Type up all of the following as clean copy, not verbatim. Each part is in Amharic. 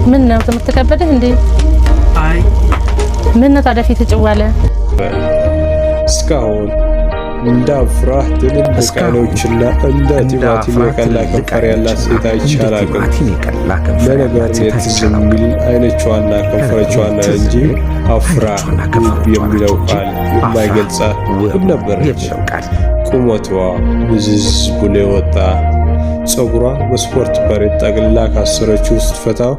ምን ነው ትምህርት ከበደህ እንዴ? አይ። ምን ነው ታዲያ ፊትህ ጭው አለ? እስካሁን እንደ አፍራህ ትልልቅ እስካሁን አይኖችና እንደ እንደ ቲማቲም አፍራህ የቀላ ትልልቅ ከንፈር ያላት አይኖችና ሴት አይቼ እንደ አላቅም። ቲማቲም የቀላ ከንፈር ለነገሩ ያላት እኔ ሴት ትዝ አይቼ አላውቅም። የሚል አይኖቿና ከንፈሮቿ ለነገሩ ነው ትዝ እንጂ የሚል አፍራህ አይኖቿና ውብ ከንፈሮቿ የሚለው ናቸው እንጂ ቃል አፍራህ የማይገልጻት ውብ ውብ ነበረች። የሚለው ቃል ቁመቷ ምዝዝ ብሎ የወጣ፣ ፀጉሯ በስፖርት በሬት ጠቅልላ ካሰረችው ስትፈታው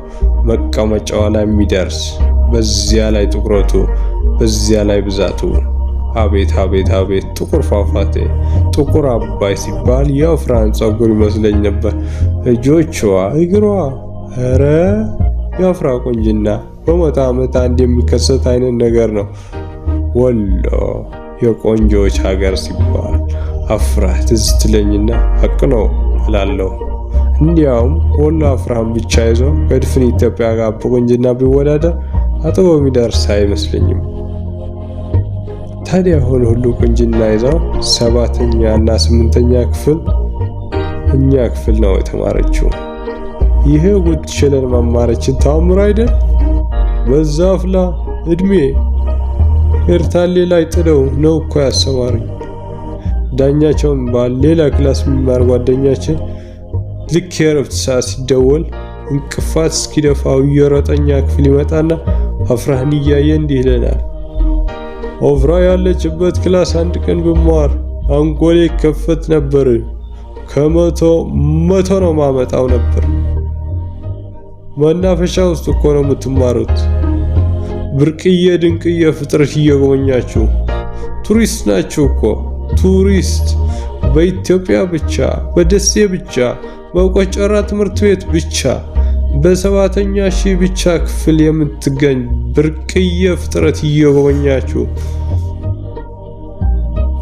መቀመጫዋ ላይ የሚደርስ፣ በዚያ ላይ ጥቁረቱ፣ በዚያ ላይ ብዛቱ፣ አቤት አቤት አቤት ጥቁር ፏፏቴ፣ ጥቁር አባይ ሲባል የአፍራን ፀጉር ይመስለኝ ነበር። እጆቿ፣ እግሯ፣ ኧረ የአፍራ ቁንጅና በ100 ዓመት አንድ የሚከሰት አይነት ነገር ነው። ወሎ የቆንጆዎች ሀገር ሲባል አፍራህ ትዝ ትለኝና ሀቅ ነው እላለሁ። እንዲያውም ወሎ አፍራህን ብቻ ይዞ ከድፍን ኢትዮጵያ ጋር በቁንጅና ቢወዳደር አጥቦ የሚደርስ አይመስለኝም። ታዲያ አሁን ሁሉ ቁንጅና ይዘው 7ኛ እና 8ኛ ክፍል እኛ ክፍል ነው የተማረችው። ይሄ ጉድ ችለን መማራችን ተአምር አይደል? በዛ አፍላ እድሜ ኤርታሌ ላይ ጥለው ነው እኮ ያሰማሩኝ። ዳኛቸውን ባል ሌላ class የሚማር ጓደኛችን ልክ የእረፍት ሰዓት ሲደወል እንቅፋት እስኪደፋው እየሮጠ እኛ ክፍል ይመጣና አፍራህን እያየ እንዲህ ይለናል። አፍራ ያለችበት class አንድ ቀን ብማር አንጎሌ ይከፈት ነበር። ከ100 100 ነው ማመጣው ነበር። መናፈሻ ውስጥ እኮ ነው የምትማሩት። ብርቅዬ ድንቅዬ ፍጥረት እየጎበኛችሁ ቱሪስት ናችሁ እኮ ቱሪስት። በኢትዮጵያ ብቻ፣ በደሴ ብቻ፣ በቆጨራ ትምህርት ቤት ብቻ፣ በሰባተኛ ሺህ ብቻ ክፍል የምትገኝ ብርቅዬ ፍጥረት እየጎበኛችሁ።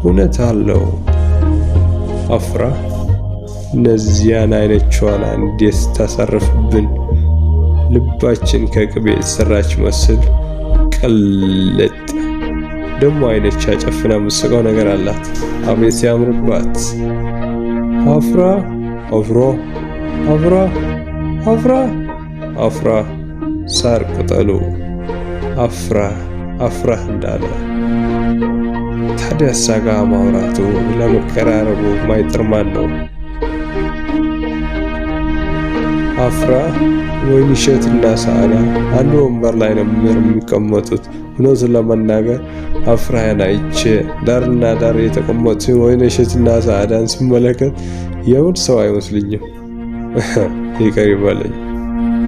እውነት አለው አፍራ። እነዚያን አይኖቿን እንዴት ስታሳርፍብን ልባችን ከቅቤ የተሰራች መስል ቅልጥ። ደግሞ አይኖቿ ጨፍና የምትስቀው ነገር አላት። አቤት ሲያምርባት! አፍራ፣ አፍሮ፣ አፍራ፣ አፍራ፣ አፍራ፣ ሳር ቅጠሉ አፍራ አፍራህ እንዳለ። ታዲያ እሷ ጋ ማውራቱ ለመቀራረቡ ማይጥር ማን ነው? አፍራ፣ ወይንሸትና ሰዓዳ አንድ ወንበር ላይ ነበር የሚቀመጡት። እውነቱን ለመናገር አፍራህን አይቼ ዳርና ዳር የተቀመጡትን ወይንሸትና ሰዓዳን ስመለከት የምር ሰው አይመስልኝም። ይቅር ይበለኝ።